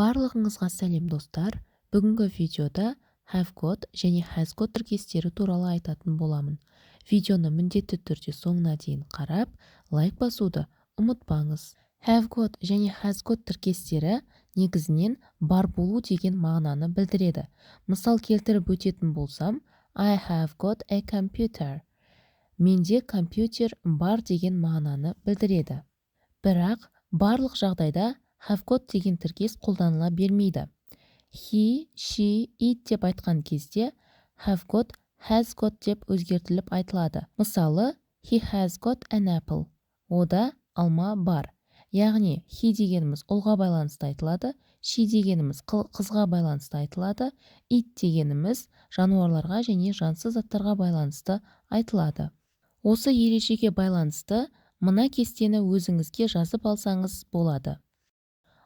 Барлығыңызға сәлем, достар! Бүгінгі видеода have got және has got тіркестері туралы айтатын боламын. Видеоны міндетті түрде соңына дейін қарап, лайк басуды ұмытпаңыз. Have got және has got тіркестері негізінен бар болу деген мағынаны білдіреді. Мысал келтіріп өтетін болсам, "I have got a computer" — менде компьютер бар деген мағынаны білдіреді. Бірақ барлық жағдайда have got деген тіркес қолданыла бермейді. He, she, it деп айтқан кезде have got has got деп өзгертіліп айтылады. Мысалы, "He has got an apple" — ода алма бар. Яғни he дегеніміз ұлға байланысты айтылады, she дегеніміз қызға байланысты айтылады, it дегеніміз жануарларға және жансыз заттарға байланысты айтылады. Осы ережеге байланысты мына кестені өзіңізге жазып алсаңыз болады.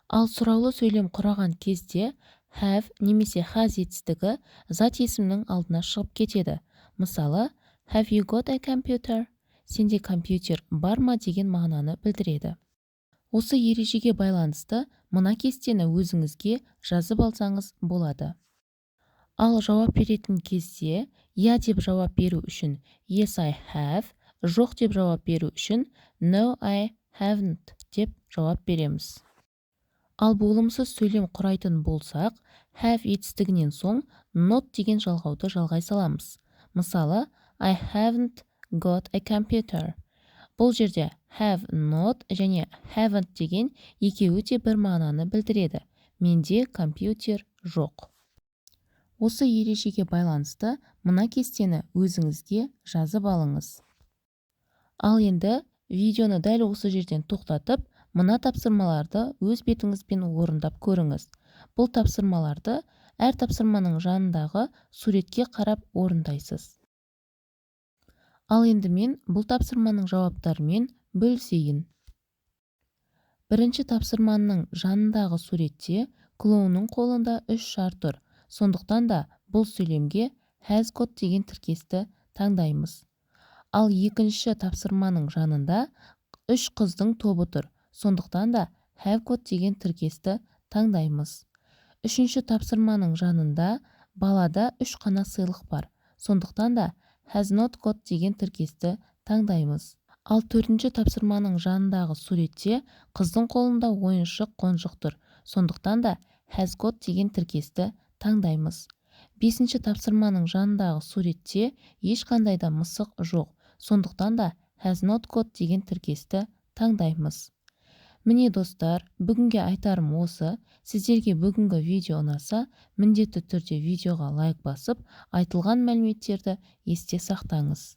Ал сұраулы сөйлем құраған кезде have немесе has етістігі зат есімнің алдына шығып кетеді. Мысалы, "Have you got a computer?" — сенде компьютер бар ма деген мағынаны білдіреді. Осы ережеге байланысты мына кестені өзіңізге жазып алсаңыз болады. Ал жауап беретін кезде иә деп жауап беру үшін "Yes, I have", жоқ деп жауап беру үшін "No, I haven't" деп жауап береміз. Ал болымсыз сөйлем құрайтын болсақ, have етістігінен соң not деген жалғауды жалғай саламыз. Мысалы, "I haven't got a computer". Бұл жерде have not және haven't деген екеуі де бір мағынаны білдіреді: менде компьютер жоқ. Осы ережеге байланысты мына кестені өзіңізге жазып алыңыз. Ал енді видеоны дәл осы жерден тоқтатып, мына тапсырмаларды өз бетіңізбен орындап көріңіз. Бұл тапсырмаларды әр тапсырманың жанындағы суретке қарап орындайсыз. Ал енді мен бұл тапсырманың жауаптарымен бөлісейін. Бірінші тапсырманың жанындағы суретте клоунның қолында үш шар тұр. Сондықтан да бұл сөйлемге has got деген тіркесті таңдаймыз. Ал екінші тапсырманың жанында үш қыздың тобы тұр. Сондықтан да have got деген тіркесті таңдаймыз. Үшінші тапсырманың жанында балада үш қана сыйлық бар. Сондықтан да has not got деген тіркесті таңдаймыз. Ал төртінші тапсырманың жанындағы суретте қыздың қолында ойыншық қонжық тұр. Сондықтан да has got деген тіркесті таңдаймыз. Бесінші тапсырманың жанындағы суретте ешқандай да мысық жоқ. Сондықтан да has not got деген тіркесті таңдаймыз. Міне, достар, бүгінге айтарым осы. Сіздерге бүгінгі видео ұнаса, міндетті түрде видеоға лайк басып, айтылған мәліметтерді есте сақтаңыз.